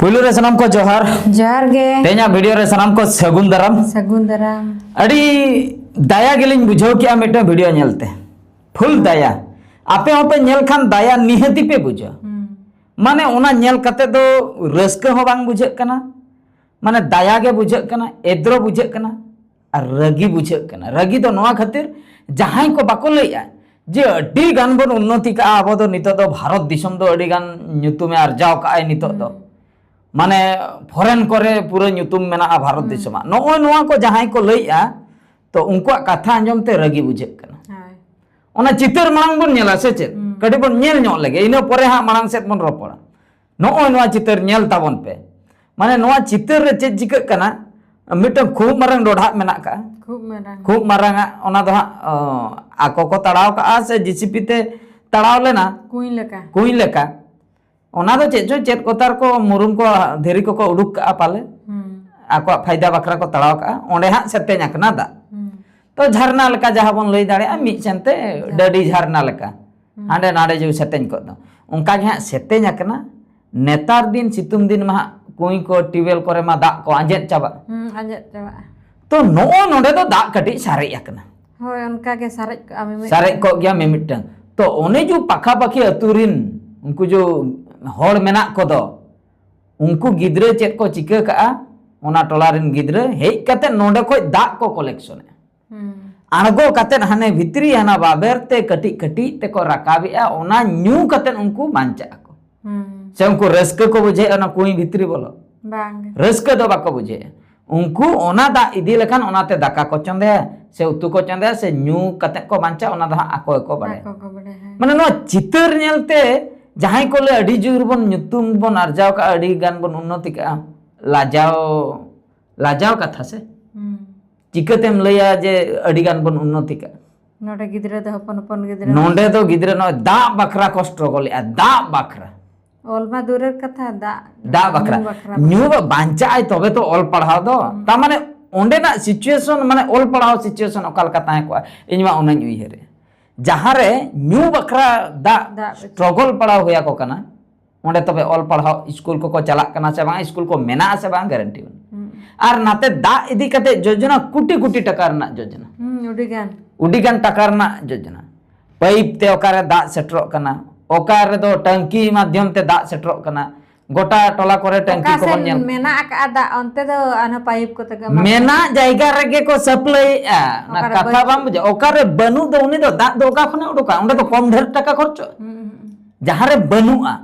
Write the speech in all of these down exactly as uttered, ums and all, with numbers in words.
ᱯᱩᱭᱞᱩ ᱨᱮ ᱥᱟᱱᱟᱢ ᱠᱚ ᱡᱚᱦᱟᱨ᱾ ᱡᱚᱦᱟᱨ ᱜᱮ᱾ ᱛᱮᱦᱮᱧᱟᱜ ᱵᱷᱤᱰᱤᱭᱳ ᱨᱮ ᱥᱟᱱᱟᱢ ᱠᱚ ᱥᱟᱹᱜᱩᱱ ᱫᱟᱨᱟᱢ᱾ ᱥᱟᱹᱜᱩᱱ ᱫᱟᱨᱟᱢ᱾ ᱟᱹᱰᱤ ᱫᱟᱭᱟ ᱜᱮᱞᱤᱧ ᱵᱩᱡᱷᱟᱹᱣ ᱠᱮᱜᱼᱟ ᱢᱤᱫᱴᱟᱝ ᱵᱷᱤᱰᱤᱭᱳ ᱧᱮᱞᱛᱮ, ᱯᱷᱩᱞ ᱫᱟᱭᱟ᱾ ᱟᱯᱮ ᱦᱚᱸᱯᱮ ᱧᱮᱞ ᱠᱷᱟᱱ ᱫᱟᱭᱟ ᱱᱤᱦᱟᱹᱛᱤ ᱯᱮ ᱵᱩᱡᱷᱟᱹᱣᱟ᱾ ᱦᱩᱸ᱾ ᱢᱟᱱᱮ ᱚᱱᱟ ᱧᱮᱞ ᱠᱟᱛᱮ ᱫᱚ ᱨᱟᱹᱥᱠᱟᱹ ᱦᱚᱸ ᱵᱟᱝ ᱵᱩᱡᱷᱟᱹᱜ ᱠᱟᱱᱟ, ᱢᱟᱱᱮ ᱫᱟᱭᱟ ᱜᱮ ᱵᱩᱡᱷᱟᱹᱜ ᱠᱟᱱᱟ, ᱮᱫᱽᱨᱚ ᱵᱩᱡᱷᱟᱹᱜ ᱠᱟᱱᱟ, ᱟᱨ ᱨᱟᱹᱜᱤ ᱵᱩᱡᱷᱟᱹᱜ ᱠᱟᱱᱟ᱾ ᱨᱟᱹᱜᱤ ᱫᱚ ᱱᱚᱣᱟ ᱠᱷᱟᱹᱛᱤᱨ, ᱡᱟᱦᱟᱸᱭ ᱠᱚ ᱵᱟᱠᱚ ᱞᱟᱹᱭᱮᱜᱼᱟ ᱡᱮ ᱟᱹᱰᱤ ᱜᱟᱱ ᱵᱚᱱ ᱩᱱᱱᱚᱛᱤ ᱠᱟᱜᱼᱟ, ᱟᱵᱚ ᱫᱚ ᱱᱤᱛᱚᱜ ᱫᱚ ᱵᱷᱟᱨᱚᱛ ᱫᱤᱥᱚᱢ ᱫᱚ ᱟᱹᱰᱤ ᱜᱟᱱ ᱧᱩᱛᱩᱢᱮ ᱟᱨᱡᱟᱣ ᱠᱟᱜᱼᱟᱭ ᱱᱤᱛᱚᱜ ᱫᱚ᱾ ᱦᱩᱸ᱾ ᱢᱟᱱᱮ ᱯᱷᱚᱨᱮᱱ ᱠᱚᱨᱮ ᱯᱩᱨᱟᱹ ᱧᱩᱛᱩᱢ ᱢᱮᱱᱟᱜᱼᱟ ᱵᱷᱟᱨᱚᱛ ᱦᱩᱸ᱾ ᱫᱤᱥᱚᱢᱟᱜ᱾ ᱱᱚᱜᱼᱚᱭ ᱱᱚᱣᱟ ᱠᱚ ᱡᱟᱦᱟᱸᱭ ᱠᱚ ᱞᱟᱹᱭᱮᱜᱼᱟ, ᱛᱚ ᱩᱱᱠᱩᱣᱟᱜ ᱠᱟᱛᱷᱟ ᱟᱸᱡᱚᱢ ᱛᱮ ᱨᱟᱹᱜᱤ ᱵᱩᱡᱷᱟᱹᱜ ᱠᱟᱱᱟ᱾ ᱦᱳᱭ᱾ ᱚᱱᱟ ᱪᱤᱛᱟᱹᱨ ᱢᱟᱲᱟᱝ ᱵᱚᱱ ᱧᱮᱞᱟ ᱥᱮ ᱪᱮᱫ? ᱦᱩᱸ᱾ ᱠᱟᱹᱴᱤᱡ ᱵᱚᱱ ᱧᱮᱞ ᱧᱚᱜ ᱞᱮᱜᱮ, ᱤᱱᱟᱹ ᱯᱚᱨᱮ ᱦᱟᱸᱜ ᱢᱟᱲᱟᱝ ᱥᱮᱫ ᱵᱚᱱ ᱨᱚᱯᱚᱲᱟ᱾ ᱱᱚᱜᱼᱚᱭ ᱱᱚᱣᱟ ᱪᱤᱛᱟᱹᱨ ᱧᱮᱞ ᱛᱟᱵᱚᱱ ᱯᱮ᱾ ᱢᱟᱱᱮ ᱱᱚᱣᱟ ᱪᱤᱛᱟᱹᱨ ᱨᱮ ᱪᱮᱫ ᱪᱤᱠᱟᱹᱜ ᱠᱟᱱᱟ? ᱢᱤᱫᱴᱟᱝ ᱠᱷᱩᱵ ᱢᱟᱨᱟᱝ ᱰᱚᱰᱷᱟᱜ ᱢᱮᱱᱟᱜ ᱠᱟᱜᱼᱟ᱾ ᱠᱷᱩᱵ ᱢᱟᱨᱟᱝ᱾ ᱠᱷᱩᱵ ᱢᱟᱨᱟᱝ ᱟᱜ, ᱚᱱᱟ ᱫᱚ ᱦᱟᱸᱜ, ᱚ, ᱟᱠᱚ ᱠᱚ ᱛᱟᱲᱟᱣ ᱠᱟᱜᱼᱟ ᱥᱮ ᱡᱤᱥᱤᱯᱤ ᱛᱮ ᱛᱟᱲᱟᱣ ᱞᱮᱱᱟ? ᱠᱩᱸᱧ ᱞᱮᱠᱟ᱾ ᱠᱩᱸᱧ ᱞᱮᱠᱟ᱾ ᱚᱱᱟ ᱫᱚ ᱪᱮᱫ ᱪᱚ ᱪᱮᱫ ᱠᱚᱛᱟᱨ ᱠᱚ ᱢᱩᱨᱩᱢ ᱠᱚ ᱫᱷᱤᱨᱤ ᱠᱚᱠᱚ ᱩᱰᱩᱠ ᱠᱟᱜᱼᱟ ᱯᱟᱞᱮ᱾ ᱦᱩᱸ᱾ ᱟᱠᱚᱣᱟᱜ ᱯᱷᱟᱭᱫᱟ ᱵᱟᱠᱷᱨᱟ ᱠᱚ ᱛᱟᱲᱟᱣ ᱠᱟᱜᱼᱟ᱾ ᱚᱸᱰᱮ ᱦᱟᱸᱜ ᱥᱮᱛᱮᱧ ᱟᱠᱟᱱᱟ ᱫᱟᱜ᱾ ᱦᱩᱸ᱾ ᱛᱚ ᱡᱷᱟᱨᱱᱟ ᱞᱮᱠᱟ ᱡᱟᱦᱟᱸ ᱵᱚᱱ ᱞᱟᱹᱭ ᱫᱟᱲᱮᱭᱟᱜᱼᱟ, ᱢᱤᱫ ᱥᱮᱱᱛᱮ ᱦᱩᱸ᱾ ᱰᱟᱹᱰᱤ ᱡᱷᱟᱨᱱᱟ ᱞᱮᱠᱟ᱾ ᱦᱩᱸ᱾ ᱦᱟᱸᱰᱮ ᱱᱟᱰᱮ ᱡᱮ ᱥᱮᱛᱮᱧ ᱠᱚᱜ ᱫᱚ, ᱚᱱᱠᱟ ᱜᱮ ᱦᱟᱸᱜ ᱥᱮᱛᱮᱧ ᱟᱠᱟᱱᱟ᱾ ᱱᱮᱛᱟᱨ ᱫᱤᱱ ᱥᱤᱛᱩᱝ ᱫᱤᱱ ᱢᱟ ᱦᱟᱸᱜ ᱠᱩᱸᱧ ᱠᱚ, ᱴᱤᱭᱩᱵᱮᱞ ᱠᱚᱨᱮ ᱢᱟ ᱫᱟᱜ ᱠᱚ ᱟᱸᱡᱮᱫ ᱪᱟᱵᱟᱜᱼᱟ᱾ ᱦᱩᱸ, ᱟᱸᱡᱮᱫ ᱪᱟᱵᱟᱜᱼᱟ᱾ ᱛᱚ ᱱᱚᱜᱼᱚ ᱱᱚᱰᱮ ᱫᱚ ᱫᱟᱜ ᱠᱟᱹᱴᱤᱡ ᱥᱟᱨᱮᱡ ᱟᱠᱟᱱᱟ᱾ ᱦᱳᱭ, ᱚᱱᱠᱟ ᱜᱮ ᱥᱟᱨᱮᱡ ᱠᱚᱜᱼᱟ ᱢᱤᱢᱤᱫ ᱥᱟᱨᱮᱡ ᱴᱟᱝ᱾ ᱠᱚᱜ ᱜᱮᱭᱟ ᱢᱤᱢᱤᱫᱴᱟᱝ᱾ ᱛᱚ ᱚᱱᱮ ᱡᱮ ᱯᱟᱠᱷᱟ ᱯᱟᱠᱷᱤ ᱟᱹᱛᱩ ᱨᱤᱱ ᱩᱱᱠᱩ ᱡᱮ ᱦᱚᱲ ᱢᱮᱱᱟᱜ ᱠᱚᱫᱚ, ᱩᱱᱠᱩ ᱜᱤᱫᱽᱨᱟᱹ ᱪᱮᱫ ᱠᱚ ᱪᱤᱠᱟᱹ ᱠᱟᱜᱼᱟ, ᱚᱱᱟ ᱴᱚᱞᱟ ᱨᱤᱱ ᱜᱤᱫᱽᱨᱟᱹ ᱦᱮᱡ ᱠᱟᱛᱮ ᱱᱚᱰᱮ ᱠᱷᱚᱡ ᱫᱟᱜ ᱠᱚ ᱠᱟᱞᱮᱠᱥᱚᱱᱮᱫᱼᱟ᱾ ᱦᱩᱸ᱾ ᱟᱬᱜᱚ ᱠᱟᱛᱮ ᱦᱟᱱᱮ ᱵᱷᱤᱛᱨᱤ ᱦᱟᱱᱟ ᱵᱟᱵᱮᱨ ᱛᱮ ᱠᱟᱹᱴᱤᱡ ᱠᱟᱹᱴᱤᱡ ᱛᱮᱠᱚ ᱨᱟᱠᱟᱵᱮᱜᱼᱟ, ᱚᱱᱟ ᱧᱩ ᱠᱟᱛᱮ ᱩᱱᱠᱩ ᱵᱟᱧᱪᱟᱜ ᱟᱠᱚ᱾ ᱦᱩᱸ᱾ ᱥᱮ ᱩᱱᱠᱩ ᱨᱟᱹᱥᱠᱟᱹ ᱠᱚ ᱵᱩᱡᱷᱟᱹᱣᱮᱫᱼᱟ ᱚᱱᱟ ᱠᱩᱸᱧ ᱵᱷᱤᱛᱨᱤ ᱵᱚᱞᱚ? ᱵᱟᱝ᱾ ᱨᱟᱹᱥᱠᱟᱹ ᱫᱚ ᱵᱟᱠᱚ ᱵᱩᱡᱷᱟᱹᱣᱮᱫᱼᱟ᱾ ᱩᱱᱠᱩ ᱚᱱᱟ ᱫᱟᱜ ᱤᱫᱤ ᱞᱮᱠᱷᱟᱱ ᱚᱱᱟᱛᱮ ᱫᱟᱠᱟ ᱠᱚ ᱪᱚᱸᱫᱟᱭᱟ, ᱥᱮ ᱩᱛᱩ ᱠᱚ ᱪᱚᱸᱫᱟᱭᱟ, ᱥᱮ ᱧᱩ ᱠᱟᱛᱮ ᱠᱚ ᱵᱟᱧᱪᱟᱜᱼᱟ, ᱚᱱᱟ ᱫᱚ ᱦᱟᱸᱜ ᱟᱠᱚ ᱜᱮᱠᱚ ᱵᱟᱲᱟᱭᱟ᱾ ᱟᱠᱚ ᱠᱚ ᱵᱟᱲᱟᱭᱟ, ᱦᱮᱸ᱾ ᱢᱟᱱᱮ ᱱᱚᱣᱟ ᱪᱤᱛᱟᱹᱨ ᱧᱮᱞᱛᱮ ᱡᱟᱦᱟᱸᱭ ᱠᱚ ᱞᱟᱹᱭ ᱟᱹᱰᱤ ᱡᱳᱨ ᱵᱚᱱ ᱧᱩᱛᱩᱢ ᱵᱚᱱ ᱟᱨᱡᱟᱣ ᱠᱟᱜᱼᱟ, ᱟᱹᱰᱤ ᱜᱟᱱ ᱵᱚᱱ ᱩᱱᱱᱚᱛᱤ ᱠᱟᱜᱼᱟ, ᱞᱟᱡᱟᱣ, ᱞᱟᱡᱟᱣ ᱠᱟᱛᱷᱟ ᱥᱮ? ᱦᱩᱸ᱾ ᱪᱤᱠᱟᱹᱛᱮᱢ ᱞᱟᱹᱭᱟ ᱡᱮ ᱟᱹᱰᱤ ᱜᱟᱱ ᱵᱚᱱ ᱩᱱᱱᱚᱛᱤ ᱠᱟᱜᱼᱟ? ᱱᱚᱰᱮ ᱜᱤᱫᱽᱨᱟᱹ ᱫᱚ, ᱦᱚᱯᱚᱱ ᱦᱚᱯᱚᱱ ᱜᱤᱫᱽᱨᱟᱹ ᱱᱚᱰᱮ ᱫᱚ ᱜᱤᱫᱽᱨᱟᱹ ᱱᱚᱜᱼᱚᱭ ᱫᱟᱜ ᱵᱟᱠᱷᱨᱟ ᱠᱚ struggle ᱮᱜᱼᱟ, ᱫᱟᱜ ᱵᱟᱠᱷᱨᱟ᱾ ᱚᱞ ᱢᱟ ᱫᱩᱨᱮᱨ ᱠᱟᱛᱷᱟ, ᱫᱟᱜ, ᱫᱟᱜ ᱵᱟᱠᱷᱨᱟ᱾ ᱧᱩ ᱵᱟᱠᱷᱨᱟ᱾ ᱧᱩ ᱵᱟ-, ᱵᱟᱧᱪᱟᱜ ᱟᱭ ᱛᱚᱵᱮ ᱛᱚ ᱚᱞ ᱯᱟᱲᱦᱟᱣ ᱫᱚ᱾ ᱦᱩᱸ᱾ ᱛᱟᱨ ᱢᱟᱱᱮ ᱚᱸᱰᱮᱱᱟᱜ situation, ᱢᱟᱱᱮ ᱚᱞ ᱯᱟᱲᱦᱟᱣ situation ᱚᱠᱟ ᱞᱮᱠᱟ ᱛᱟᱦᱮᱸ ᱠᱚᱜᱼᱟ, ᱤᱧ ᱢᱟ ᱚᱱᱟᱧ ᱩᱭᱦᱟᱹᱨᱮᱜᱼᱟ᱾ ᱡᱟᱦᱟᱸ ᱨᱮ ᱧᱩ ᱵᱟᱠᱷᱨᱟ ᱫᱟᱜ ᱫᱟᱜ struggle ᱯᱟᱲᱟᱣ ᱦᱩᱭ ᱟᱠᱚ ᱠᱟᱱᱟ, ᱚᱸᱰᱮ ᱛᱚᱵᱮ ᱚᱞ ᱯᱟᱲᱦᱟᱣ ᱥᱠᱩᱞ ᱠᱚᱠᱚ ᱪᱟᱞᱟᱜ ᱠᱟᱱᱟ ᱥᱮ ᱵᱟᱝ, ᱥᱠᱩᱞ ᱠᱚ ᱢᱮᱱᱟᱜᱼᱟ ᱥᱮ ᱵᱟᱝ, ᱜᱟᱨᱮᱱᱴᱤ ᱵᱟᱹᱱᱩᱜ᱾ ᱟᱨ ᱱᱟᱛᱮ ᱫᱟᱜ ᱤᱫᱤ ᱠᱟᱛᱮ ᱡᱳᱡᱚᱱᱟ, ᱠᱳᱴᱤ ᱠᱳᱴᱤ ᱴᱟᱠᱟ ᱨᱮᱱᱟᱜ ᱡᱳᱡᱚᱱᱟ, ᱦᱩᱸ, ᱟᱹᱰᱤ ᱜᱟᱱ᱾ ᱟᱹᱰᱤ ᱜᱟᱱ ᱴᱟᱠᱟ ᱨᱮᱱᱟᱜ ᱡᱳᱡᱚᱱᱟ᱾ ᱯᱟᱭᱤᱯ ᱛᱮ ᱚᱠᱟᱨᱮ ᱫᱟᱜ ᱥᱮᱴᱮᱨᱚᱜ ᱠᱟᱱᱟ, ᱚᱠᱟ ᱨᱮᱫᱚ ᱴᱟᱝᱠᱤ ᱢᱟᱫᱽᱫᱷᱚᱢ ᱛᱮ ᱫᱟᱜ ᱥᱮᱴᱮᱨᱚᱜ ᱠᱟᱱᱟ, ᱜᱚᱴᱟ ᱴᱚᱞᱟ ᱠᱚᱨᱮ ᱴᱟᱝᱠᱤ ᱚᱠᱟ ᱠᱚᱵᱚᱱ ᱥᱮᱱ ᱧᱮᱞ ᱢᱮᱱᱟᱜ ᱟᱠᱟᱫᱼᱟ ᱫᱟᱜ, ᱚᱱᱛᱮ ᱫᱚ ᱚᱱᱟ ᱯᱟᱭᱤᱯ ᱠᱚᱛᱮ ᱜᱮ ᱮᱢᱟ ᱠᱚ᱾ ᱢᱮᱱᱟᱜ ᱡᱟᱭᱜᱟ ᱨᱮᱜᱮ ᱠᱚ ᱥᱟᱯᱞᱟᱭᱮᱫᱼᱟ᱾ ᱚᱱᱟ ᱚᱠᱟᱨᱮ ᱠᱟᱛᱷᱟ ᱵᱟᱹᱱᱩᱜ᱾ ᱵᱟᱢ ᱵᱩᱡᱷᱟᱹᱣᱟ? ᱚᱠᱟᱨᱮ ᱵᱟᱹᱱᱩᱜ ᱫᱚ ᱩᱱᱤ ᱫᱚ ᱫᱟᱜ ᱫᱚ ᱚᱠᱟ ᱠᱷᱚᱱᱮ ᱩᱰᱩᱠᱟ? ᱚᱸᱰᱮ ᱫᱚ ᱠᱚᱢ ᱰᱷᱮᱨ ᱴᱟᱠᱟ ᱠᱷᱚᱨᱪᱚᱜᱼᱟ᱾ ᱦᱩᱸ, ᱦᱩᱸ, ᱦᱩᱸ᱾ ᱡᱟᱦᱟᱸ ᱨᱮ ᱵᱟᱹᱱᱩᱜᱼᱟ,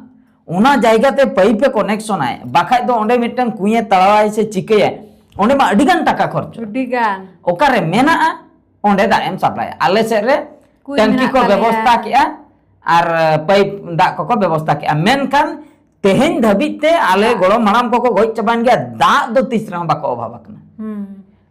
ᱚᱱᱟ ᱡᱟᱭᱜᱟ ᱛᱮ ᱯᱟᱭᱤᱯ ᱮ ᱠᱟᱱᱮᱠᱥᱚᱱᱟᱭ, ᱵᱟᱠᱷᱟᱡ ᱫᱚ ᱚᱸᱰᱮ ᱢᱤᱫᱴᱟᱝ ᱠᱩᱸᱭᱮ ᱛᱟᱲᱟᱣᱟᱭ ᱥᱮ ᱪᱤᱠᱟᱹᱭᱟᱭ, ᱚᱸᱰᱮ ᱢᱟ ᱟᱹᱰᱤ ᱜᱟᱱ ᱴᱟᱠᱟ ᱠᱷᱚᱨᱪᱚᱜᱼᱟ᱾ ᱟᱹᱰᱤ ᱜᱟᱱ᱾ ᱚᱠᱟᱨᱮ ᱢᱮᱱᱟᱜᱼᱟ, ᱚᱸᱰᱮ ᱫᱟᱜ ᱮᱢ ᱥᱟᱯᱞᱟᱭᱟ᱾ ᱟᱞᱮ ᱥᱮᱫ ᱨᱮ ᱠᱩᱧ ᱴᱟᱝᱠᱤ ᱢᱮᱱᱟᱜ ᱠᱚ ᱛᱟᱞᱮᱭᱟ᱾ ᱵᱮᱵᱚᱥᱛᱟ ᱠᱮᱜᱼᱟ ᱟᱨ ᱯᱟᱭᱤᱯ ᱫᱟᱜ ᱠᱚᱠᱚ ᱵᱮᱵᱚᱥᱛᱟ ᱠᱮᱜᱼᱟ, ᱢᱮᱱᱠᱷᱟᱱ ᱛᱮᱦᱮᱧ ᱫᱷᱟᱹᱵᱤᱡ ᱛᱮ ᱟᱞᱮ ᱫᱟᱜ᱾ ᱜᱚᱲᱚᱢ ᱦᱟᱲᱟᱢ ᱠᱚᱠᱚ ᱜᱚᱡ ᱪᱟᱵᱟᱭᱮᱱ ᱜᱮᱭᱟ, ᱫᱟᱜ ᱫᱚ ᱛᱤᱥ ᱨᱮᱦᱚᱸ ᱵᱟᱠᱚ ᱚᱵᱷᱟᱵ ᱟᱠᱟᱱᱟ᱾ ᱦᱩᱸ᱾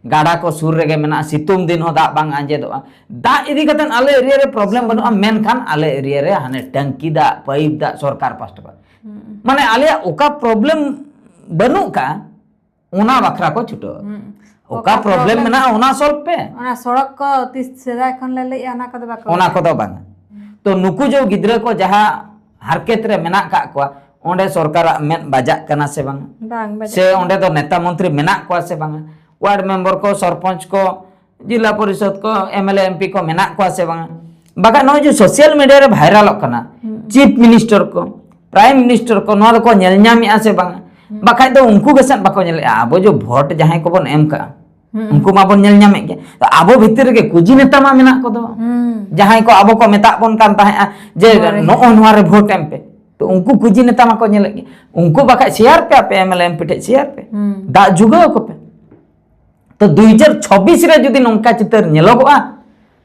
ᱜᱟᱰᱟ ᱠᱚ ᱥᱩᱨ ᱨᱮᱜᱮ ᱢᱮᱱᱟᱜᱼᱟ, ᱥᱤᱛᱩᱝ ᱫᱤᱱ ᱦᱚᱸ ᱫᱟᱜ ᱵᱟᱝ ᱟᱸᱡᱮᱫᱚᱜᱼᱟ᱾ ᱫᱟᱜ ᱤᱫᱤ ᱠᱟᱛᱮ ᱟᱞᱮ ᱮᱨᱤᱭᱟ ᱨᱮ ᱯᱨᱚᱵᱞᱮᱢ ᱵᱟᱹᱱᱩᱜᱼᱟ, ᱢᱮᱱᱠᱷᱟᱱ ᱟᱞᱮ ᱮᱨᱤᱭᱟ ᱨᱮ ᱦᱟᱱᱮ ᱴᱟᱝᱠᱤ ᱫᱟᱜ, ᱯᱟᱭᱤᱯ ᱫᱟᱜ ᱥᱚᱨᱠᱟᱨ ᱯᱟᱥᱴᱟ ᱠᱷᱚᱱ᱾ ᱦᱩᱸ᱾ ᱢᱟᱱᱮ ᱟᱞᱮᱭᱟᱜ ᱚᱠᱟ ᱯᱨᱚᱵᱞᱮᱢ ᱵᱟᱹᱱᱩᱜ ᱠᱟᱜᱼᱟ, ᱚᱱᱟ ᱵᱟᱠᱷᱨᱟ ᱠᱚ ᱪᱷᱩᱴᱟᱹᱣ᱾ ᱦᱩᱸ᱾ ᱚᱠᱟ ᱚᱠᱟ ᱯᱨᱚᱵᱞᱮᱢ ᱯᱨᱚᱵᱞᱮᱢ ᱢᱮᱱᱟᱜᱼᱟ, ᱚᱱᱟ ᱥᱚᱞᱵᱷ ᱯᱮ᱾ ᱚᱱᱟ ᱥᱚᱲᱚᱠ ᱠᱚ ᱛᱤᱥ ᱥᱮᱫᱟᱭ ᱠᱷᱚᱱ ᱞᱮ ᱞᱟᱹᱭᱮᱜᱼᱟ, ᱚᱱᱟ ᱠᱚᱫᱚ ᱵᱟᱠᱚ ᱚᱱᱟ ᱞᱟᱹᱭᱟ᱾ ᱠᱚᱫᱚ ᱵᱟᱝᱟ᱾ ᱛᱚ ᱱᱩᱠᱩ ᱡᱮ ᱜᱤᱫᱽᱨᱟᱹ ᱠᱚ ᱡᱟᱦᱟᱸ ᱦᱟᱨᱠᱮᱛ ᱨᱮ ᱢᱮᱱᱟᱜ ᱠᱟᱜ ᱠᱚᱣᱟ, ᱚᱸᱰᱮ ᱥᱚᱨᱠᱟᱨᱟᱜ ᱢᱮᱫ ᱵᱟᱡᱟᱜ ᱠᱟᱱᱟ ᱥᱮ ᱵᱟᱝᱟ? ᱵᱟᱝ ᱵᱟᱡᱟᱜ ᱥᱮ ᱠᱟᱱᱟ᱾ ᱚᱸᱰᱮ ᱫᱚ ᱱᱮᱛᱟ ᱢᱚᱱᱛᱨᱤ ᱢᱮᱱᱟᱜ ᱠᱚᱣᱟ ᱥᱮ ᱵᱟᱝᱟ? ᱣᱟᱨᱰ ᱢᱮᱢᱵᱚᱨ ᱠᱚ, ᱥᱚᱨᱯᱚᱧᱪ ᱠᱚ, ᱡᱤᱞᱟ ᱯᱚᱨᱤᱥᱚᱫ ᱠᱚ, M L A, M P ᱠᱚ ᱢᱮᱱᱟᱜ ᱠᱚᱣᱟ ᱥᱮ ᱵᱟᱝᱟ? ᱵᱟᱠᱷᱟᱡ ᱱᱚᱜᱼᱚᱭ ᱡᱮ ᱥᱳᱥᱟᱞ ᱢᱤᱰᱤᱭᱟ ᱨᱮ ᱵᱷᱟᱭᱨᱟᱞᱚᱜ ᱠᱟᱱᱟ, ᱦᱩᱸ᱾ ᱪᱤᱯ ᱢᱤᱱᱤᱥᱴᱟᱨ ᱠᱚ, ᱯᱨᱟᱭᱤᱢ ᱢᱤᱱᱤᱥᱴᱟᱨ ᱠᱚ ᱱᱚᱣᱟ ᱫᱚᱠᱚ ᱧᱮᱞ ᱧᱟᱢᱮᱜᱼᱟ ᱥᱮ ᱵᱟᱝᱟ? ᱦᱩᱸ᱾ ᱵᱟᱠᱷᱟᱡ ᱫᱚ ᱩᱱᱠᱩ ᱜᱮ ᱥᱮᱫ ᱵᱟᱠᱚ ᱧᱮᱞᱮᱜᱼᱟ᱾ ᱟᱵᱚ ᱡᱮ ᱵᱷᱳᱴ ᱡᱟᱦᱟᱸᱭ ᱠᱚᱵᱚᱱ ᱮᱢ ᱠᱟᱜᱼᱟ, ᱦᱩᱸ᱾ ᱩᱱᱠᱩ ᱢᱟᱵᱚᱱ ᱧᱮᱞ ᱧᱟᱢᱮᱫ ᱜᱮ᱾ ᱛᱚ ᱟᱵᱚ ᱵᱷᱤᱛᱤᱨ ᱨᱮᱜᱮ ᱠᱩᱡᱤ ᱱᱮᱛᱟ ᱢᱟ ᱢᱮᱱᱟᱜ ᱠᱚᱫᱚ᱾ ᱦᱩᱸ᱾ ᱡᱟᱦᱟᱸᱭ ᱠᱚ ᱟᱵᱚ ᱠᱚ ᱢᱮᱛᱟᱜ ᱵᱚᱱ ᱠᱟᱱ ᱛᱟᱦᱮᱸᱜᱼᱟ ᱡᱮ ᱱᱚᱣᱟ ᱨᱮ᱾ ᱱᱚᱜᱼᱚ ᱱᱚᱣᱟ ᱨᱮ ᱵᱷᱳᱴ ᱮᱢ ᱯᱮ᱾ ᱛᱚ ᱩᱱᱠᱩ ᱠᱩᱡᱤ ᱱᱮᱛᱟ ᱢᱟᱠᱚ ᱧᱮᱞᱮᱫ ᱜᱮ᱾ ᱩᱱᱠᱩ ᱵᱟᱠᱷᱟᱡ ᱥᱮᱭᱟᱨ ᱯᱮ, ᱟᱯᱮ M L A M P ᱴᱷᱮᱡ ᱥᱮᱭᱟᱨ ᱯᱮ᱾ ᱦᱩᱸ᱾ ᱫᱟᱜ ᱡᱩᱜᱟᱹᱣ ᱟᱠᱚ ᱯᱮ᱾ ᱛᱚ ᱫᱩ ᱦᱟᱡᱟᱨ ᱪᱷᱚᱵᱵᱤᱥ ᱨᱮ ᱡᱩᱫᱤ ᱱᱚᱝᱠᱟ ᱪᱤᱛᱟᱹᱨ ᱧᱮᱞᱚᱜᱚᱜᱼᱟ,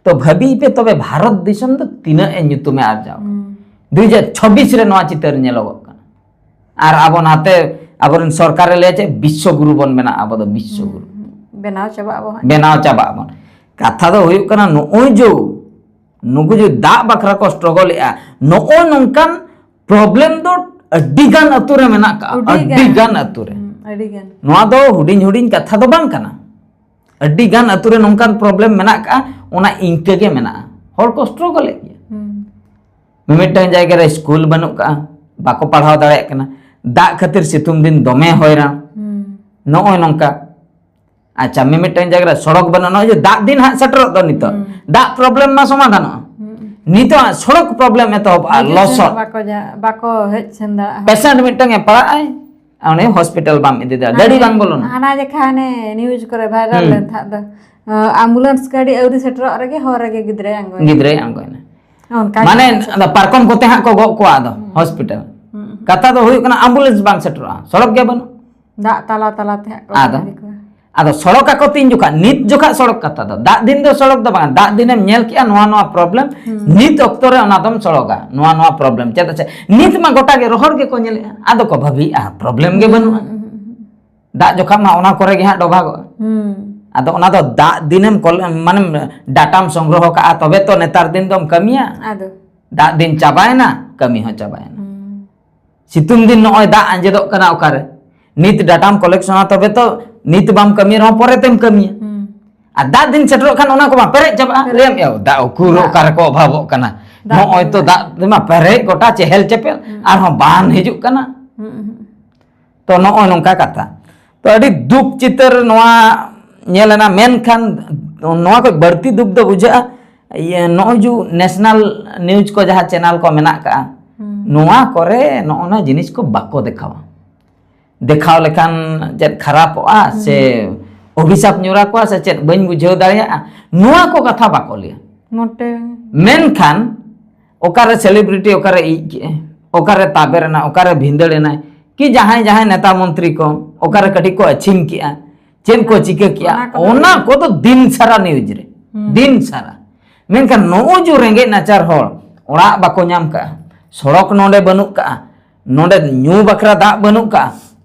ᱛᱚ ᱵᱷᱟᱹᱵᱤᱭ ᱯᱮ ᱛᱚᱵᱮ ᱵᱷᱟᱨᱚᱛ ᱫᱤᱥᱚᱢ ᱫᱚ ᱛᱤᱱᱟᱹᱜ ᱮ ᱧᱩᱛᱩᱢᱮ ᱟᱨᱡᱟᱣ᱾ ᱦᱩᱸ᱾ ᱫᱩ ᱦᱟᱡᱟᱨ ᱪᱷᱚᱵᱵᱤᱥ ᱨᱮ ᱱᱚᱣᱟ ᱪᱤᱛᱟᱹᱨ ᱧᱮᱞᱚᱜᱚᱜ ᱠᱟᱱᱟ᱾ ᱟᱨ ᱟᱵᱚ ᱱᱟᱛᱮ ᱟᱵᱚᱨᱮᱱ ᱥᱚᱨᱠᱟᱨᱮ ᱞᱟᱹᱭᱟ ᱪᱮᱫ ᱵᱤᱥᱥᱚ ᱜᱩᱨᱩ ᱵᱚᱱ ᱵᱮᱱᱟᱜᱼᱟ, ᱟᱵᱚ ᱫᱚ ᱵᱤᱥᱥᱚ ᱜᱩᱨᱩ᱾ ᱦᱩᱸ, ᱦᱩᱸ᱾ ᱵᱮᱱᱟᱣ ᱪᱟᱵᱟᱜ ᱟᱵᱚ ᱦᱟᱸᱜ᱾ ᱵᱮᱱᱟᱣ ᱪᱟᱵᱟᱜ ᱟᱵᱚᱱ᱾ ᱠᱟᱛᱷᱟ ᱫᱚ ᱦᱩᱭᱩᱜ ᱠᱟᱱᱟ ᱱᱚᱜᱼᱚᱭ ᱡᱮ ᱱᱩᱠᱩ ᱡᱮ ᱫᱟᱜ ᱵᱟᱠᱷᱨᱟ ᱠᱚ ᱥᱴᱨᱚᱜᱚᱞ ᱮᱜᱼᱟ, ᱱᱚᱜᱼᱚᱭ ᱱᱚᱝᱠᱟᱱ ᱯᱨᱚᱵᱞᱮᱢ ᱫᱚ ᱟᱹᱰᱤ ᱜᱟᱱ ᱟᱹᱛᱩ ᱨᱮ ᱢᱮᱱᱟᱜ ᱠᱟᱜᱼᱟ, ᱟᱹᱰᱤ ᱟᱹᱰᱤ ᱜᱟᱱ᱾ ᱜᱟᱱ ᱟᱹᱛᱩ ᱨᱮ᱾ ᱦᱩᱸ, ᱟᱹᱰᱤ ᱜᱟᱱ᱾ ᱱᱚᱣᱟ ᱫᱚ ᱦᱩᱰᱤᱧ ᱦᱩᱰᱤᱧ ᱠᱟᱛᱷᱟ ᱫᱚ ᱵᱟᱝ ᱠᱟᱱᱟ᱾ ᱟᱹᱰᱤ ᱜᱟᱱ ᱟᱹᱛᱩ ᱨᱮ ᱱᱚᱝᱠᱟᱱ ᱯᱨᱚᱵᱞᱮᱢ ᱢᱮᱱᱟᱜ ᱠᱟᱜᱼᱟ, ᱚᱱᱟ ᱤᱱᱠᱟᱹ ᱜᱮ ᱢᱮᱱᱟᱜᱼᱟ᱾ ᱦᱚᱲ ᱠᱚ ᱥᱴᱨᱚᱜᱚᱞᱮᱫ ᱜᱮᱭᱟ᱾ ᱦᱩᱸ᱾ ᱢᱤᱢᱤᱫᱴᱟᱝ ᱡᱟᱭᱜᱟ ᱨᱮ ᱥᱠᱩᱞ ᱵᱟᱹᱱᱩᱜ ᱠᱟᱜᱼᱟ, ᱵᱟᱠᱚ ᱯᱟᱲᱦᱟᱣ ᱫᱟᱲᱮᱭᱟᱜ ᱠᱟᱱᱟ, ᱫᱟᱜ ᱠᱷᱟᱹᱛᱤᱨ ᱥᱤᱛᱩᱝ ᱫᱤᱱ ᱫᱚᱢᱮ ᱦᱚᱭᱨᱟᱱ᱾ ᱦᱩᱸ᱾ ᱱᱚᱜᱼᱚᱭ ᱱᱚᱝᱠᱟ᱾ ᱟᱪᱪᱷᱟ, ᱢᱤᱢᱤᱫᱴᱟᱝ ᱡᱟᱭᱜᱟ ᱨᱮ ᱥᱚᱲᱚᱠ ᱵᱟᱹᱱᱩᱜᱼᱟ, ᱱᱚᱜᱼᱚᱭ ᱡᱮ ᱫᱟᱜ ᱫᱤᱱ ᱦᱟᱸᱜ ᱥᱮᱴᱮᱨᱚᱜ ᱫᱚ ᱱᱤᱛᱚᱜ, ᱦᱩᱸ᱾ ᱫᱟᱜ problem ᱢᱟ ᱥᱚᱢᱟᱫᱷᱟᱱᱚᱜᱼᱟ᱾ ᱦᱩᱸ᱾ ᱱᱤᱛᱚᱜ ᱦᱟᱸᱜ ᱥᱚᱲᱚᱠ problem ᱮᱛᱚᱦᱚᱵᱚᱜᱼᱟ, ᱦᱤᱡᱩᱜ ᱞᱚᱥᱚᱫ᱾ ᱥᱮᱱᱚᱜ ᱵᱟᱠᱚ ᱡᱟ-, ᱵᱟᱠᱚ ᱦᱮᱡ ᱥᱮᱱ ᱫᱟᱲᱮᱭᱟᱜᱼᱟ᱾ Patient ᱢᱤᱫᱴᱟᱝ ᱮ ᱯᱟᱲᱟᱜ ᱟᱭ, ᱩᱱᱤ hospital ᱵᱟᱢ ᱤᱫᱤ ᱫᱟᱲᱮᱭᱟᱜᱼᱟ, ᱜᱟᱹᱰᱤ ᱦᱟᱱᱮ, ᱵᱟᱝ ᱵᱚᱞᱚᱱᱟ᱾ ᱦᱟᱱᱟ ᱡᱮᱠᱷᱟ ᱦᱟᱱᱮ news ᱠᱚᱨᱮ viral ᱦᱩᱸ᱾ ᱞᱮᱱ ᱛᱟᱦᱮᱸᱫ ᱫᱚ, ᱟᱸ, ambulance ᱜᱟᱹᱰᱤ ᱟᱹᱣᱨᱤ ᱥᱮᱴᱮᱨᱚᱜ ᱨᱮᱜᱮ ᱦᱚᱨ ᱨᱮᱜᱮ ᱜᱤᱫᱽᱨᱟᱹᱭ ᱟᱬᱜᱚᱭᱮᱱᱟ᱾ ᱜᱤᱫᱽᱨᱟᱹᱭ ᱟᱬᱜᱚᱭᱮᱱᱟ᱾ ᱚᱱᱠᱟ ᱜᱮ ᱢᱟᱱᱮ, ᱦᱟᱸᱜ ᱟᱫᱚ ᱯᱟᱨᱠᱚᱢ ᱠᱚᱛᱮ ᱦᱟᱸᱜ ᱠᱚ ᱜᱚᱜ ᱠᱚᱣᱟ ᱟᱫᱚ ᱦᱩᱸ᱾ Hospital᱾ ᱦᱩᱸ᱾ ᱠᱟᱛᱷᱟ ᱫᱚ ᱦᱩᱭᱩᱜ ᱠᱟᱱᱟ, ambulance ᱵᱟᱝ ᱥᱮᱴᱮᱨᱚᱜᱼᱟ, ᱥᱚᱲᱚᱠ ᱜᱮ ᱵᱟᱹᱱᱩᱜ᱾ ᱫᱟᱜ ᱛᱟᱞᱟ ᱛᱟᱞᱟ ᱛᱮ ᱦᱟᱸᱜ ᱠᱚ ᱟᱫᱚ, ᱤᱫᱤ ᱠᱚᱣᱟ᱾ ᱟᱫᱚ ᱥᱚᱲᱚᱠ ᱟᱠᱚ ᱛᱤᱱ ᱡᱚᱠᱷᱟ? ᱱᱤᱛ ᱡᱚᱠᱷᱟ ᱥᱚᱲᱚᱠ ᱠᱟᱛᱷᱟ ᱫᱚ, ᱫᱟᱜ ᱫᱤᱱ ᱫᱚ ᱥᱚᱲᱚᱠ ᱫᱚ ᱵᱟᱝ, ᱫᱟᱜ ᱫᱤᱱᱮᱢ ᱧᱮᱞ ᱠᱮᱜᱼᱟ ᱱᱚᱣᱟ ᱱᱚᱣᱟ problem, ᱦᱩᱸ᱾ ᱱᱤᱛ ᱚᱠᱛᱚ ᱨᱮ ᱚᱱᱟ ᱫᱚᱢ ᱥᱚᱲᱚᱠᱟ, ᱱᱚᱣᱟ ᱱᱚᱣᱟ problem᱾ ᱪᱮᱫᱟᱜ ᱥᱮ ᱱᱤᱛ ᱢᱟ ᱜᱚᱴᱟ ᱜᱮ ᱨᱚᱦᱚᱲ ᱜᱮᱠᱚ ᱧᱮᱞᱮᱜᱼᱟ, ᱟᱫᱚ ᱠᱚ ᱵᱷᱟᱹᱵᱤᱭᱮᱜᱼᱟ problem ᱜᱮ ᱵᱟᱹᱱᱩᱜᱼᱟ᱾ ᱦᱩᱸ, ᱦᱩᱸ, ᱦᱩᱸ᱾ ᱫᱟᱜ ᱡᱚᱠᱷᱟ ᱢᱟ ᱚᱱᱟ ᱠᱚᱨᱮ ᱜᱮ ᱦᱟᱸᱜ ᱰᱚᱵᱷᱟᱜᱚᱜᱼᱟ᱾ ᱦᱩᱸ᱾ ᱟᱫᱚ ᱚᱱᱟ ᱫᱚ ᱫᱟᱜ ᱫᱤᱱᱮᱢ ᱠᱚᱞ-, ᱢᱟᱱᱮᱢ dataᱢ ᱥᱚᱝᱜᱨᱚᱦᱚ ᱠᱟᱜᱼᱟ, ᱛᱚᱵᱮ ᱛᱚ ᱱᱮᱛᱟᱨ ᱫᱤᱱ ᱫᱚᱢ ᱠᱟᱹᱢᱤᱭᱟ᱾ ᱟᱫᱚ᱾ ᱫᱟᱜ ᱫᱤᱱ ᱪᱟᱵᱟᱭᱮᱱᱟ, ᱠᱟᱹᱢᱤ ᱦᱚᱸ ᱪᱟᱵᱟᱭᱮᱱᱟ᱾ ᱦᱩᱸ᱾ ᱥᱤᱛᱩᱝ ᱫᱤᱱ ᱱᱚᱜᱼᱚᱭ ᱫᱟᱜ ᱟᱸᱡᱮᱫᱚᱜ ᱠᱟᱱᱟ ᱚᱠᱟᱨᱮ? ᱱᱤᱛ dataᱢ collectionᱟ, ᱛᱚᱵᱮ ᱛᱚ ᱱᱤᱛ ᱵᱟᱢ ᱠᱟᱹᱢᱤ ᱨᱮᱦᱚᱸ ᱯᱚᱨᱮ ᱛᱮᱢ ᱠᱟᱹᱢᱤᱭᱟ᱾ ᱦᱩᱸ᱾ ᱟᱨ ᱫᱟᱜ ᱫᱤᱱ ᱥᱮᱴᱮᱨᱚᱜ ᱠᱷᱟᱱ ᱚᱱᱟ ᱠᱚᱢᱟ ᱯᱮᱨᱮᱡ ᱪᱟᱵᱟᱜᱼᱟ᱾ ᱯᱮᱨᱮᱡ᱾ ᱞᱟᱹᱭᱟᱢ, "ᱮ, ᱫᱟᱜ ᱩᱠᱩᱨ ᱫᱟᱜ᱾ ᱚᱠᱟ ᱨᱮᱠᱚ ᱚᱵᱷᱟᱵᱚᱜ ᱠᱟᱱᱟ?" ᱫᱟᱜ ᱱᱚᱜᱼᱚᱭ ᱛᱚ ᱵᱟᱹᱱᱩᱜᱼᱟ᱾ ᱫᱟᱜ ᱛᱮᱢᱟ ᱯᱮᱨᱮᱡ ᱜᱚᱴᱟ ᱪᱮᱦᱮᱞ ᱪᱮᱯᱮᱞ, ᱦᱩᱸ᱾ ᱟᱨᱦᱚᱸ ᱵᱟᱱ ᱦᱤᱡᱩᱜ ᱠᱟᱱᱟ᱾ ᱦᱩᱸ, ᱦᱩᱸ᱾ ᱛᱚ ᱱᱚᱜᱼᱚᱭ ᱱᱚᱝᱠᱟ ᱠᱟᱛᱷᱟ᱾ ᱛᱚ ᱟᱹᱰᱤ ᱫᱩᱠ ᱪᱤᱛᱟᱹᱨ ᱱᱚᱣᱟ ᱧᱮᱞ ᱮᱱᱟ, ᱢᱮᱱᱠᱷᱟᱱ ᱱᱚᱣᱟ ᱠᱷᱚᱱ ᱵᱟᱹᱲᱛᱤ ᱫᱩᱠ ᱫᱚ ᱵᱩᱡᱷᱟᱹᱜᱼᱟ, ᱤᱭᱟᱹ, ᱱᱚᱜᱼᱚᱭ ᱡᱮ national news ᱠᱚ ᱡᱟᱦᱟᱸ channel ᱠᱚ ᱢᱮᱱᱟᱜ ᱠᱟᱜᱼᱟ, ᱦᱩᱸ᱾ ᱱᱚᱣᱟ ᱠᱚᱨᱮ ᱱᱚᱜᱼᱚ ᱱᱚᱣᱟ ᱡᱤᱱᱤᱥ ᱠᱚ ᱵᱟᱠᱚ ᱫᱮᱠᱷᱟᱣᱟ᱾ ᱫᱮᱠᱷᱟᱣ ᱞᱮᱠᱷᱟᱱ ᱪᱮᱫ ᱠᱷᱟᱨᱟᱯᱚᱜᱼᱟ ᱦᱩᱸ᱾ ᱥᱮ ᱚᱵᱷᱤᱥᱟᱯ ᱧᱩᱨ ᱟᱠᱚᱣᱟ ᱥᱮ ᱪᱮᱫ, ᱵᱟᱹᱧ ᱵᱩᱡᱷᱟᱹᱣ ᱫᱟᱲᱮᱭᱟᱜᱼᱟ, ᱱᱚᱣᱟ ᱠᱚ ᱠᱟᱛᱷᱟ ᱵᱟᱠᱚ ᱞᱟᱹᱭᱟ᱾ ᱢᱚᱴᱮ᱾ ᱢᱮᱱᱠᱷᱟᱱ ᱚᱠᱟᱨᱮ celebrity, ᱚᱠᱟᱨᱮ ᱤᱡ ᱠᱮᱜᱼᱟᱭ, ᱚᱠᱟᱨᱮ ᱛᱟᱵᱮᱨ ᱮᱱᱟ, ᱚᱠᱟᱨᱮ ᱵᱷᱤᱸᱫᱟᱹᱲ ᱮᱱᱟᱭ, ᱠᱤ ᱡᱟᱦᱟᱸᱭ ᱡᱟᱦᱟᱸᱭ ᱱᱮᱛᱟ ᱢᱚᱱᱛᱨᱤ ᱠᱚ ᱚᱠᱟᱨᱮ ᱠᱟᱹᱴᱤᱡ ᱠᱚ ᱟᱹᱪᱷᱤᱢ ᱠᱮᱜᱼᱟ, ᱪᱮᱫ ᱠᱚ ᱪᱤᱠᱟᱹ ᱠᱮᱜᱼᱟ, ᱚᱱᱟ ᱠᱚᱫᱚ ᱚᱱᱟ ᱠᱚᱫᱚ ᱫᱤᱱ ᱥᱟᱨᱟ news ᱨᱮ, ᱦᱩᱸ᱾ ᱫᱤᱱ ᱥᱟᱨᱟ᱾ ᱢᱮᱱᱠᱷᱟᱱ ᱱᱚᱜᱼᱚᱭ ᱡᱮ ᱨᱮᱸᱜᱮᱡ ᱱᱟᱪᱟᱨ ᱦᱚᱲ, ᱚᱲᱟᱜ ᱵᱟᱠᱚ ᱧᱟᱢ ᱠᱟᱜᱼᱟ, ᱥᱚᱲᱚᱠ ᱱᱚᱰᱮ ᱵᱟᱹᱱᱩᱜ ᱠᱟᱜᱼᱟ, ᱱᱚᱰᱮ ᱧᱩ ᱵᱟᱠᱷᱨᱟ ᱫᱟᱜ ᱵᱟᱹᱱᱩᱜ ᱠᱟᱜᱼᱟ,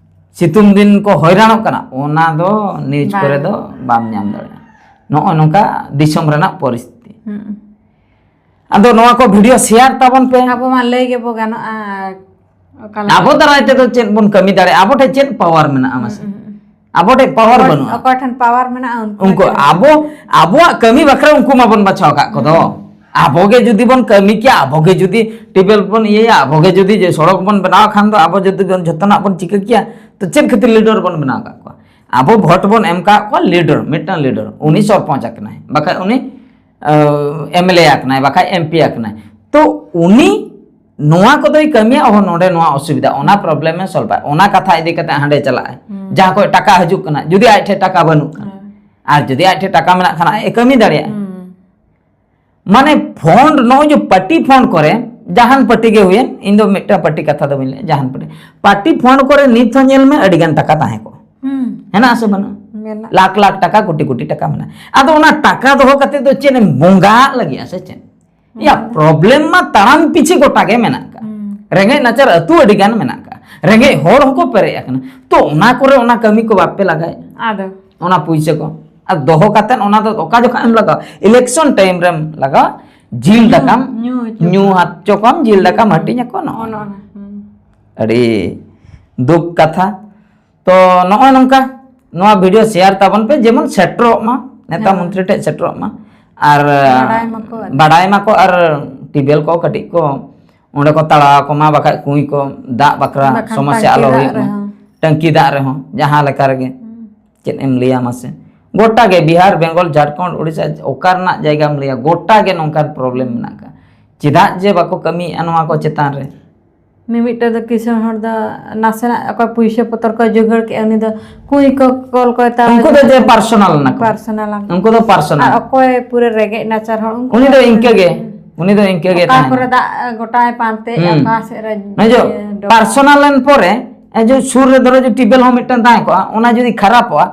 ᱥᱤᱛᱩᱝ ᱫᱤᱱ ᱠᱚ ᱦᱚᱭᱨᱟᱱᱚᱜ ᱠᱟᱱᱟ, ᱚᱱᱟ ᱫᱚ news ᱵᱟᱝ᱾ ᱠᱚᱨᱮ ᱫᱚ ᱵᱟᱢ ᱧᱟᱢ ᱫᱟᱲᱮᱭᱟᱜᱼᱟ᱾ ᱱᱚᱜᱼᱚᱭ ᱱᱚᱝᱠᱟ ᱫᱤᱥᱚᱢ ᱨᱮᱱᱟᱜ ᱯᱚᱨᱤᱥᱛᱷᱤᱛᱤ᱾ ᱦᱩᱸ᱾ ᱟᱫᱚ ᱱᱚᱣᱟ ᱠᱚ video share ᱛᱟᱵᱚᱱ ᱯᱮ᱾ ᱟᱵᱚ ᱢᱟ ᱞᱟᱹᱭ ᱜᱮᱵᱚ ᱜᱟᱱᱚᱜᱼᱟ, ᱚᱠᱟ ᱞᱮᱠᱟ᱾ ᱟᱵᱚ ᱫᱟᱨᱟᱭ ᱛᱮᱫᱚ ᱪᱮᱫ ᱵᱚᱱ ᱠᱟᱹᱢᱤ ᱫᱟᱲᱮᱭᱟᱜᱼᱟ? ᱟᱵᱚ ᱴᱷᱮᱱ ᱪᱮᱫ power ᱢᱮᱱᱟᱜᱼᱟ ᱢᱟᱥᱮ? ᱦᱩᱸ, ᱦᱩᱸ᱾ ᱟᱵᱚ ᱴᱷᱮᱱ power ᱚᱠᱚᱭ, ᱵᱟᱹᱱᱩᱜᱼᱟ᱾ ᱚᱠᱚᱭ ᱴᱷᱮᱱ power ᱢᱮᱱᱟᱜᱼᱟ, ᱩᱱᱠᱩ ᱩᱱᱠᱩ ᱴᱷᱮᱱ᱾ ᱟᱵᱚ, ᱟᱵᱚᱣᱟᱜ ᱠᱟᱹᱢᱤ ᱵᱟᱠᱷᱨᱟ ᱩᱱᱠᱩ ᱢᱟᱵᱚᱱ ᱵᱟᱪᱷᱟᱣ ᱟᱠᱟᱫ ᱠᱚᱫᱚ᱾ ᱦᱩᱸ᱾ ᱟᱵᱚ ᱜᱮ ᱡᱩᱫᱤ ᱵᱚᱱ ᱠᱟᱹᱢᱤ ᱠᱮᱭᱟ, ᱟᱵᱚ ᱜᱮ ᱡᱩᱫᱤ ᱴᱤᱭᱩᱵᱽᱣᱮᱞ ᱵᱚᱱ ᱤᱭᱟᱹᱭᱟ, ᱟᱵᱚ ᱜᱮ ᱡᱩᱫᱤ ᱡᱮ ᱥᱚᱲᱚᱠ ᱵᱚᱱ ᱵᱮᱱᱟᱣ ᱠᱷᱟᱱ ᱫᱚ ᱟᱵᱚ ᱡᱩᱫᱤ ᱵᱚᱱ ᱡᱚᱛᱚᱱᱟᱜ ᱵᱚᱱ ᱪᱤᱠᱟᱹ ᱠᱮᱭᱟ, ᱛᱚ ᱪᱮᱫ ᱠᱷᱟᱹᱛᱤᱨ ᱞᱤᱰᱟᱨ ᱵᱚᱱ ᱵᱮᱱᱟᱣ ᱠᱟᱜ ᱠᱚᱣᱟ? ᱟᱵᱚ ᱵᱷᱳᱴ ᱵᱚᱱ ᱮᱢ ᱠᱟᱜ ᱠᱚᱣᱟ ᱞᱤᱰᱟᱨ, ᱢᱤᱫᱴᱟᱝ ᱞᱤᱰᱟᱨ, ᱩᱱᱤ ᱥᱚᱨᱯᱚᱧᱪ ᱟᱠᱟᱱᱟᱭ, ᱵᱟᱠᱷᱟᱡ ᱩᱱᱤ ᱮᱢᱮᱞᱮ ᱟᱠᱟᱱᱟᱭ, ᱵᱟᱠᱷᱟᱡ ᱮᱢᱯᱤ ᱟᱠᱟᱱᱟᱭ᱾ ᱛᱚ ᱩᱱᱤ ᱱᱚᱣᱟ ᱠᱚᱫᱚᱭ ᱠᱟᱹᱢᱤᱭᱟ, ᱚᱦᱚ ᱱᱚᱰᱮ ᱱᱚᱣᱟ ᱚᱥᱩᱵᱤᱫᱷᱟ, ᱚᱱᱟ ᱯᱨᱚᱵᱞᱮᱢ ᱮ ᱥᱚᱞᱵᱷᱟ, ᱚᱱᱟ ᱠᱟᱛᱷᱟ ᱤᱫᱤ ᱠᱟᱛᱮ ᱦᱟᱸᱰᱮ ᱪᱟᱞᱟᱜ ᱟᱭ᱾ ᱦᱩᱸ᱾ ᱡᱟᱦᱟᱸ ᱠᱷᱚᱡ ᱴᱟᱠᱟ ᱦᱤᱡᱩᱜ ᱠᱟᱱᱟ, ᱡᱩᱫᱤ ᱟᱡ ᱴᱷᱮᱡ ᱴᱟᱠᱟ ᱵᱟᱹᱱᱩᱜ ᱠᱷᱟᱱ, ᱦᱮᱸ᱾ ᱟᱨ ᱡᱩᱫᱤ ᱟᱡ ᱴᱷᱮᱡ ᱴᱟᱠᱟ ᱢᱮᱱᱟᱜ ᱠᱷᱟᱱ ᱟᱡ ᱮ ᱠᱟᱹᱢᱤ ᱫᱟᱲᱮᱭᱟᱜᱼᱟ᱾ ᱦᱩᱸ᱾ ᱢᱟᱱᱮ ᱯᱷᱚᱱᱰ, ᱱᱚᱜᱼᱚᱭ ᱡᱮ ᱯᱟᱨᱴᱤ ᱯᱷᱚᱱᱰ ᱠᱚᱨᱮ, ᱡᱟᱦᱟᱱ ᱯᱟᱨᱴᱤ ᱜᱮ ᱦᱩᱭᱮᱱ, ᱤᱧ ᱫᱚ ᱢᱤᱫᱴᱟᱝ ᱯᱟᱨᱴᱤ ᱠᱟᱛᱷᱟ ᱫᱚ ᱵᱟᱹᱧ ᱞᱟᱹᱭᱟ, ᱡᱟᱦᱟᱱ ᱯᱟᱨᱴᱤ, ᱯᱟᱨᱴᱤ ᱯᱷᱚᱱᱰ ᱠᱚᱨᱮ ᱱᱤᱛ ᱦᱚᱸ ᱧᱮᱞ ᱢᱮ ᱟᱹᱰᱤ ᱜᱟᱱ ᱴᱟᱠᱟ ᱛᱟᱦᱮᱸ ᱠᱚᱜᱼᱟ᱾ ᱦᱩᱸ᱾ ᱦᱮᱱᱟᱜ ᱟᱥᱮ ᱵᱟᱹᱱᱩᱜᱼᱟ? ᱢᱮᱱᱟᱜ᱾ ᱞᱟᱠᱷ ᱞᱟᱠᱷ ᱴᱟᱠᱟ, ᱠᱳᱴᱤ ᱠᱳᱴᱤ ᱴᱟᱠᱟ ᱢᱮᱱᱟᱜᱼᱟ᱾ ᱟᱫᱚ ᱚᱱᱟ ᱴᱟᱠᱟ ᱫᱚᱦᱚ ᱠᱟᱛᱮ ᱫᱚ ᱪᱮᱫ ᱮᱢ ᱵᱚᱸᱜᱟᱜ ᱞᱟᱹᱜᱤᱫ ᱥᱮ ᱪᱮᱫ? ᱭᱟ, ᱦᱩᱸ᱾ ᱯᱨᱚᱵᱞᱮᱢ ᱢᱟ ᱛᱟᱲᱟᱢ ᱯᱤᱪᱷᱤ ᱜᱚᱴᱟ ᱜᱮ ᱢᱮᱱᱟᱜ ᱠᱟᱜᱼᱟ᱾ ᱦᱩᱸ᱾ ᱨᱮᱸᱜᱮᱡ ᱱᱟᱪᱟᱨ ᱟᱹᱛᱩ ᱟᱹᱰᱤ ᱜᱟᱱ ᱢᱮᱱᱟᱜ ᱠᱟᱜᱼᱟ, ᱨᱮᱸᱜᱮᱡ ᱦᱚᱲ ᱦᱚᱸᱠᱚ ᱯᱮᱨᱮᱡ ᱟᱠᱟᱱᱟ᱾ ᱛᱚ ᱚᱱᱟ ᱠᱚᱨᱮ ᱚᱱᱟ ᱠᱟᱹᱢᱤ ᱠᱚ ᱵᱟᱯᱮ ᱞᱟᱜᱟᱭᱮᱫᱼᱟ? ᱟᱫᱚ ᱚᱱᱟ ᱯᱩᱭᱥᱟᱹ ᱠᱚ ᱟᱨ ᱫᱚᱦᱚ ᱠᱟᱛᱮᱫ ᱚᱱᱟ ᱫᱚ ᱚᱠᱟ ᱡᱚᱠᱷᱚᱱ ᱮᱢ ᱞᱟᱜᱟᱣᱟ? ᱤᱞᱮᱠᱥᱚᱱ ᱴᱟᱭᱤᱢ ᱨᱮᱢ ᱞᱟᱜᱟᱣᱟ, ᱡᱤᱞ ᱧᱩ, ᱫᱟᱠᱟᱢ ᱧᱩ ᱦᱚᱪᱚ ᱧᱩ ᱠᱚᱣᱟ᱾ ᱦᱚᱪᱚ ᱠᱚᱣᱟᱢ, ᱡᱤᱞ ᱫᱟᱠᱟᱢ ᱦᱩᱸ᱾ ᱦᱟᱹᱴᱤᱧ ᱟᱠᱚᱣᱟ, ᱱᱚᱜᱼᱚ ᱚᱱᱟ, ᱱᱚᱣᱟ᱾ ᱦᱩᱸ᱾ ᱟᱹᱰᱤ ᱫᱩᱠ ᱠᱟᱛᱷᱟ᱾ ᱛᱚ ᱱᱚᱜᱼᱚᱭ ᱱᱚᱝᱠᱟ, ᱱᱚᱣᱟ ᱵᱷᱤᱰᱤᱭᱳ ᱥᱮᱭᱟᱨ ᱛᱟᱵᱚᱱ ᱯᱮ, ᱡᱮᱢᱚᱱ ᱥᱮᱴᱮᱨᱚᱜ ᱢᱟ, ᱱᱮᱛᱟ ᱦᱮᱸ᱾ ᱢᱚᱱᱛᱨᱤ ᱴᱷᱮᱡ ᱥᱮᱴᱮᱨᱚᱜ ᱢᱟ᱾ ᱟᱨ ᱵᱟᱰᱟᱭ ᱢᱟᱠᱚ ᱟᱨᱠᱤ᱾ ᱵᱟᱰᱟᱭ ᱢᱟᱠᱚ, ᱟᱨ ᱴᱤᱭᱩᱵᱽᱣᱮᱞ ᱠᱚ ᱠᱟᱹᱴᱤᱡ ᱠᱚ ᱚᱸᱰᱮ ᱠᱚ ᱛᱟᱲᱟᱣ ᱟᱠᱚ ᱢᱟ, ᱵᱟᱠᱷᱟᱡ ᱠᱩᱸᱭ ᱠᱚ ᱫᱟᱜ ᱵᱟᱠᱷᱨᱟ ᱵᱟᱠᱷᱟᱱ ᱥᱚᱢᱚᱥᱥᱟ ᱴᱟᱝᱠᱤ ᱟᱞᱚ ᱫᱟᱜ ᱦᱩᱭᱩᱜ ᱢᱟ᱾ ᱨᱮᱦᱚᱸ᱾ ᱴᱟᱝᱠᱤ ᱫᱟᱜ ᱨᱮᱦᱚᱸ, ᱡᱟᱦᱟᱸ ᱞᱮᱠᱟ ᱨᱮᱜᱮ᱾ ᱦᱩᱸ᱾ ᱪᱮᱫ ᱮᱢ ᱞᱟᱹᱭᱟ ᱢᱟᱥᱮ? ᱜᱚᱴᱟ ᱜᱮ, ᱵᱤᱦᱟᱨ, ᱵᱮᱝᱜᱚᱞ, ᱡᱷᱟᱲᱠᱷᱚᱸᱰ, ᱳᱰᱤᱥᱟ, ᱚᱠᱟ ᱨᱮᱱᱟᱜ ᱡᱟᱭᱜᱟᱢ ᱞᱟᱹᱭᱟ, ᱜᱚᱴᱟ ᱜᱮ ᱱᱚᱝᱠᱟᱱ ᱯᱨᱚᱵᱞᱮᱢ ᱢᱮᱱᱟᱜ ᱟᱠᱟᱫ᱾ ᱪᱮᱫᱟᱜ ᱡᱮ ᱵᱟᱠᱚ ᱠᱟᱹᱢᱤᱭᱮᱫᱼᱟ ᱱᱚᱣᱟ ᱠᱚ ᱪᱮᱛᱟᱱ ᱨᱮ? ᱢᱤᱢᱤᱫᱴᱟᱝ ᱫᱚ ᱠᱤᱥᱟᱹᱬ ᱦᱚᱲ ᱫᱚ ᱱᱟᱥᱮᱱᱟᱜ ᱚᱠᱚᱭ ᱯᱩᱭᱥᱟᱹ ᱯᱚᱛᱚᱨ ᱠᱚᱭ ᱡᱚᱜᱟᱲ ᱠᱮᱜᱼᱟ, ᱩᱱᱤ ᱫᱚ ᱠᱩᱸᱭ ᱠᱚ ᱠᱚᱞ ᱠᱚᱭ ᱛᱟᱣ ᱩᱱᱠᱩ ᱫᱚ ᱡᱮ ᱯᱟᱨᱥᱚᱱᱟᱞ ᱱᱟᱠᱚ᱾ ᱯᱟᱨᱥᱚᱱᱟᱞ ᱟᱠᱚ᱾ ᱩᱱᱠᱩ ᱫᱚ ᱯᱟᱨᱥᱚᱱᱟᱞ᱾ ᱟᱨ ᱚᱠᱚᱭ ᱯᱩᱨᱟᱹ ᱨᱮᱸᱜᱮᱡ ᱱᱟᱪᱟᱨ ᱦᱚᱲ, ᱩᱱᱠᱩ ᱩᱱᱤ ᱫᱚ ᱫᱚ ᱤᱱᱠᱟᱹ ᱜᱮ, ᱩᱱᱤ ᱫᱚ ᱤᱱᱠᱟᱹ ᱜᱮ ᱚᱠᱟ ᱛᱟᱦᱮᱱᱟ᱾ ᱠᱚᱨᱮ ᱫᱟᱜ ᱜᱚᱴᱟᱭ ᱯᱟᱱᱛᱮᱜᱼᱟ, ᱦᱩᱸ᱾ ᱚᱠᱟ ᱥᱮᱫ ᱨᱮ ᱱᱚᱜᱼᱚᱭ ᱡᱮ ᱤᱭᱟᱹ ᱰᱚᱵᱷᱟᱜ᱾ ᱯᱟᱨᱥᱚᱱᱟᱞ ᱮᱱ ᱯᱚᱨᱮ, ᱮ, ᱡᱮ ᱥᱩᱨ ᱨᱮ ᱫᱷᱚᱨᱚ ᱡᱮ ᱴᱤᱭᱩᱵᱽᱣᱮᱞ ᱦᱚᱸ ᱢᱤᱫᱴᱟᱝ ᱛᱟᱦᱮᱸ ᱠᱚᱜᱼᱟ, ᱚᱱᱟ ᱡᱩᱫᱤ ᱠᱷᱟᱨᱟᱯᱚᱜᱼᱟ,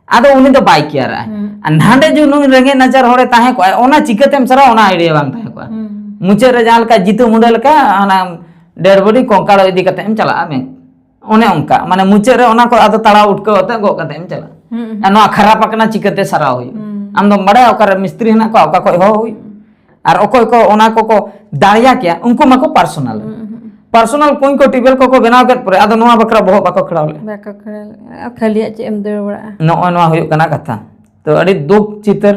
ᱟᱫᱚ ᱩᱱᱤ ᱫᱚ ᱵᱟᱭ ᱠᱮᱭᱟᱨᱟᱜᱼᱟ᱾ ᱦᱩᱸ᱾ ᱟᱨ ᱱᱟᱸᱰᱮ ᱡᱩᱫᱤ ᱱᱩᱭ ᱨᱮᱸᱜᱮᱡ ᱱᱟᱪᱟᱨ ᱦᱚᱲᱮ ᱛᱟᱦᱮᱸ ᱠᱚᱜᱼᱟ, ᱚᱱᱟ ᱪᱤᱠᱟᱹᱛᱮᱢ ᱥᱟᱨᱟᱣᱟ, ᱚᱱᱟ ᱟᱭᱰᱤᱭᱟ ᱵᱟᱝ ᱛᱟᱦᱮᱸ ᱠᱚᱜᱼᱟ᱾ ᱦᱩᱸ᱾ ᱢᱩᱪᱟᱹᱫ ᱨᱮ ᱡᱟᱦᱟᱸ ᱞᱮᱠᱟ ᱡᱤᱛᱟᱹ ᱢᱩᱸᱰᱟᱹ ᱞᱮᱠᱟ, ᱚᱱᱟ ᱰᱮᱰ ᱵᱚᱰᱤ ᱠᱚᱝᱠᱟᱞ ᱤᱫᱤ ᱠᱟᱛᱮ ᱮᱢ ᱪᱟᱞᱟᱜᱼᱟ ᱵᱮᱝᱠ᱾ ᱚᱱᱮ ᱚᱱᱠᱟ, ᱢᱟᱱᱮ ᱢᱩᱪᱟᱹᱫ ᱨᱮ ᱚᱱᱟ ᱠᱚ ᱟᱫᱚ ᱛᱟᱲᱟᱣ ᱩᱴᱠᱟᱹᱣ ᱠᱟᱛᱮ ᱜᱚᱜ ᱠᱟᱛᱮ ᱮᱢ ᱪᱟᱞᱟᱜᱼᱟ᱾ ᱦᱩᱸ, ᱦᱩᱸ᱾ ᱟᱨ ᱱᱚᱣᱟ ᱠᱷᱟᱨᱟᱯ ᱟᱠᱟᱱᱟ, ᱪᱤᱠᱟᱹᱛᱮ ᱥᱟᱨᱟᱣ ᱦᱩᱭᱩᱜᱼᱟ? ᱦᱩᱸ᱾ ᱟᱢ ᱫᱚᱢ ᱵᱟᱲᱟᱭᱟ ᱚᱠᱟᱨᱮ ᱢᱤᱥᱛᱨᱤ ᱦᱮᱱᱟᱜ ᱠᱚᱣᱟ, ᱚᱠᱟ ᱠᱷᱚᱡ ᱦᱚᱦᱚ ᱦᱩᱭᱩᱜᱼᱟ? ᱟᱨ ᱚᱠᱚᱭ ᱠᱚ ᱚᱱᱟ ᱠᱚᱠᱚ ᱫᱟᱲᱮᱭᱟ ᱠᱮᱭᱟ, ᱩᱱᱠᱩ ᱢᱟᱠᱚ ᱯᱟᱨᱥᱚᱱᱟᱞ᱾ ᱦᱩᱸ, ᱦᱩᱸ᱾ ᱯᱟᱨᱥᱚᱱᱟᱞ ᱠᱩᱧ ᱠᱚ ᱴᱤᱭᱩᱵᱽᱣᱮᱞ ᱠᱚᱠᱚ ᱵᱮᱱᱟᱣ ᱠᱮᱫ ᱯᱚᱨᱮ, ᱟᱫᱚ ᱱᱚᱣᱟ ᱵᱟᱠᱷᱨᱟ ᱵᱚᱦᱚᱜ ᱵᱟᱠᱚ ᱠᱷᱟᱲᱟᱣ ᱞᱮᱫᱼᱟ᱾ ᱵᱟᱠᱚ ᱠᱷᱟᱲᱟᱣ ᱞᱮᱫᱼᱟ᱾ ᱠᱷᱟᱹᱞᱤᱭᱟᱜ ᱪᱮᱫ ᱮᱢ ᱫᱟᱹᱲ ᱵᱟᱲᱟᱜᱼᱟ? ᱱᱚᱜᱼᱚᱭ ᱱᱚᱣᱟ ᱦᱩᱭᱩᱜ ᱠᱟᱱᱟ ᱠᱟᱛᱷᱟ᱾ ᱛᱚ ᱟᱹᱰᱤ ᱫᱩᱠ ᱪᱤᱛᱟᱹᱨ᱾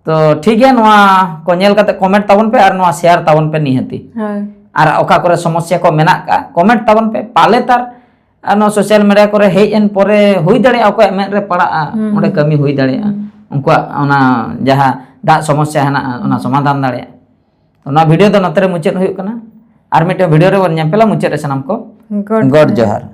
ᱛᱚ ᱴᱷᱤᱠ ᱜᱮᱭᱟ, ᱱᱚᱣᱟ ᱠᱚ ᱧᱮᱞ ᱠᱟᱛᱮ comment ᱛᱟᱵᱚᱱ ᱯᱮ ᱟᱨ ᱱᱚᱣᱟ share ᱛᱟᱵᱚᱱ ᱯᱮ ᱱᱤᱦᱟᱹᱛᱤ᱾ ᱦᱳᱭ᱾ ᱟᱨ ᱚᱠᱟ ᱠᱚᱨᱮ ᱥᱚᱢᱚᱥᱥᱟ ᱠᱚ ᱢᱮᱱᱟᱜ ᱠᱟᱜᱼᱟ, comment ᱛᱟᱵᱚᱱ ᱯᱮ᱾ ᱯᱟᱞᱮ ᱛᱟᱨ ᱟᱨ ᱱᱚᱣᱟ social media ᱠᱚᱨᱮ ᱦᱮᱡ ᱮᱱ ᱯᱚᱨᱮ ᱦᱩᱭ ᱫᱟᱲᱮᱭᱟᱜᱼᱟ ᱚᱠᱚᱭᱟᱜ ᱢᱮᱫ ᱨᱮ ᱯᱟᱲᱟᱜᱼᱟ, ᱦᱩᱸ᱾ ᱚᱸᱰᱮ ᱠᱟᱹᱢᱤ ᱦᱩᱭ ᱫᱟᱲᱮᱭᱟᱜᱼᱟ, ᱩᱱᱠᱩᱣᱟᱜ ᱚᱱᱟ ᱡᱟᱦᱟᱸ ᱫᱟᱜ ᱥᱚᱢᱚᱥᱥᱟ ᱦᱮᱱᱟᱜᱼᱟ ᱚᱱᱟ ᱥᱚᱢᱟᱫᱷᱟᱱ ᱫᱟᱲᱮᱭᱟᱜᱼᱟ᱾ ᱛᱚ ᱱᱚᱣᱟ video ᱫᱚ ᱱᱚᱛᱮ ᱨᱮ ᱢᱩᱪᱟᱹᱫ ᱦᱩᱭᱩᱜ ᱠᱟᱱᱟ᱾ ᱟᱨ ᱢᱤᱫᱴᱮᱱ video ᱨᱮᱵᱚᱱ ᱧᱟᱯᱟᱢᱟ᱾ ᱢᱩᱪᱟᱹᱫ ᱨᱮ ᱥᱟᱱᱟᱢ ᱠᱚ God God ᱡᱚᱦᱟᱨ᱾